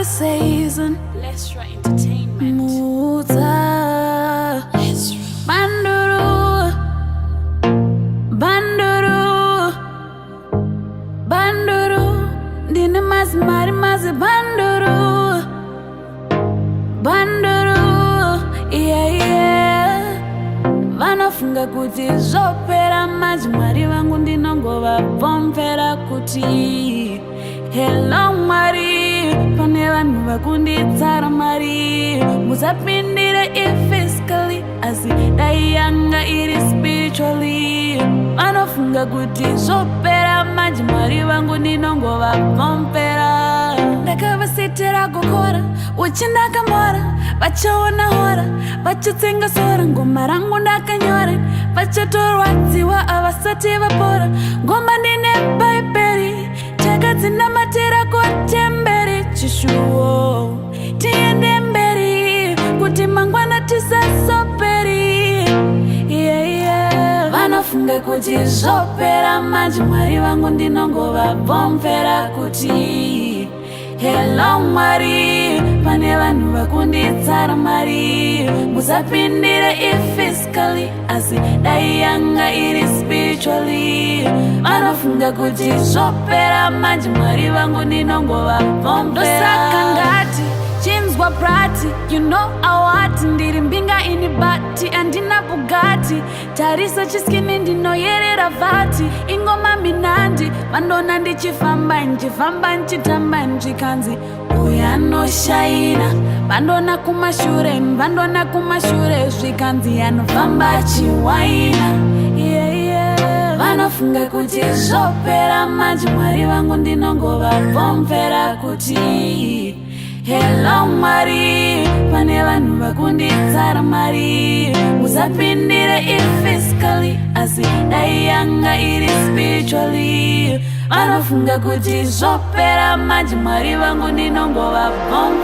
the season. Lesra Entertainment. Muta. Lesra. Banduru. Banduru. Banduru. Ndine mazi mari mazi banduru. Banduru. Yeah. Vanofunga kuti zvopera manje, Mwari vangu ndinongovabvomvera kuti hello Mwari, pane vanhu vakunditsara mari, musapindire iphysically, asi dai yanga iri spiritually. Vanofunga kuti zvopera manje, Mwari vangu ndinongovabvomvera. Ndakavasitira gokora uchindakamora, vachaona hora vachitsenga sora. Ngoma rangu ndakanyora, vachatorwadziwa avasati vapora. Ngoma ndine Bhaibheri, takadzinamatira kutemberi. Chishuwo tiende mberi kuti mangwana tisasoperi, yeah. Vanofunga kuti zvopera manje, Mwari vangu ndinongovabvomvera kuti hello Mwari, pane vanhu vakunditsara mari, musapindire iphysically, asi dai yanga iri spiritually. Vanofunga kuti zvopera manje, Mwari vangu ndinongovabvomvera. Ndosaka ndati chinzwa prati, you know awati ndiri mbinga ini bati andina Bugatti. Tarisa chiskini, ndinoyerera vhati ingoma minandi. Vandona ndichifamba, ndichifamba ndichitamba, nzvikanzi uyu anoshaina. Vandona kumashure, vandona kumashure, zvikanzi anofamba achiwaina, yeah. Vanofunga kuti zvopera manje, Mwari vangu ndinongovabvomvera kuti hello Mwari, pane vanhu vakunditsara mari, musapindire iphysically, asi dai yanga iri spiritually. Vanofunga kuti zvopera manje, Mwari vangu ndinongovabvomvera.